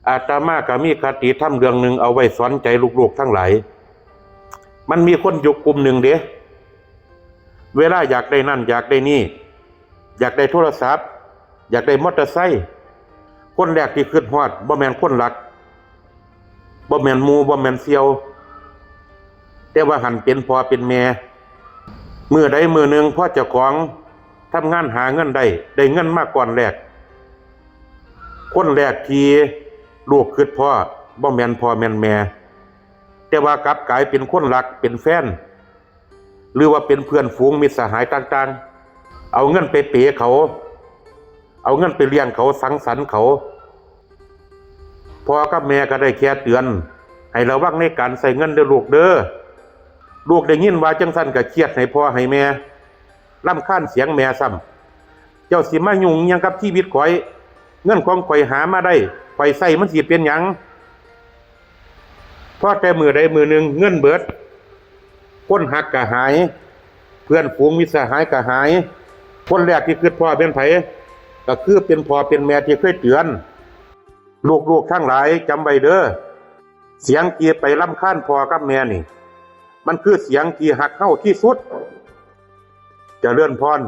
ອາດຕະມາກໍມີຄະຕິທຳເລື່ອງໜຶ່ງເອົາໄວ້ສອນໃຈລູກໆທັງຫຼາຍ. ມັນມີຄົນຢູ່ກຸ່ມໜຶ່ງເດ້ ເວລາຢາກໄດ້ນັ້ນຢາກໄດ້ນີ້ ຢາກໄດ້ໂທລະສັບ ຢາກໄດ້ມໍເຕີໄຊ, ຄົນແລກທີ່ຄິດຮອດບໍ່ແມ່ນຄົນລັກ ບໍ່ແມ່ນໝູ່ ບໍ່ແມ່ນສ່ຽວ ແຕ່ວ່າຫັ້ນເປັນພໍ່ເປັນແມ່. ມື້ໃດມື້ໜຶ່ງພໍເຈົ້າຂອງທຳງານຫາເງິນໄດ້ ໄດ້ເງິນມາກ້ອນແລກ, ຄົນແລກທີ່ລູກຄິດພໍ້ ບໍ່ແມ່ນພໍ່ແມ່ນແມ່ ແຕ່ວ່າກັບກາຍເປັນຄົນລັກ ເປັນແຟນ ຫຼືວ່າເປັນເພື່ອນຝູງມິດສະຫາຍຕ່າງໆ ເອົາເງິນໄປເປເຂົາ ເອົາເງິນໄປລ້ຽງເຂົາ ສັງສັນເຂົາ. ພໍ່ກັບແມ່ກໍໄດ້ແຄ່ເຕືອນໃຫ້ລະວັງໃນການໃຊ້ເງິນເດີລູກເດີ. ລູກໄດ້ຍິນວ່າຈັ່ງຊັ້ນກໍຄຽດໃຫ້ພໍ່ໃຫ້ແມ່ ລຳຄານສຽງແມ່ຊ້ຳ. ເຈົ້າຊິມາຫຍຸ້ງຫຍັງກັບຊີວິດຂ້ອຍ? ເງິນຂອງຂ້ອຍຫາມາໄດ້ ຂ້ອຍໃຊ້ມັນຊິເປັນຫຍັງ? ພໍແຕ່ມື້ໃດມື້ໜຶ່ງເງິນເບິດ ຄົນຮັກກໍຫາຍ ເພື່ອນຝູງມິດສະຫາຍກໍຫາຍ. ຄົນແລກທີ່ຄິດພໍ້ແມ່ນໃຜ? ກໍຄືເປັນພໍ່ເປັນແມ່ທີ່ເຄີຍເຕືອນ. ລູກໆທັງຫຼາຍຈຳໄວ້ເດີ ສຽງທີ່ໄປລຳຄານພໍ່ກັບແມ່ນີ້ ມັນຄືສຽງທີ່ຮັກເຮົາທີ່ສຸດ. ຈະເລີນພອນ.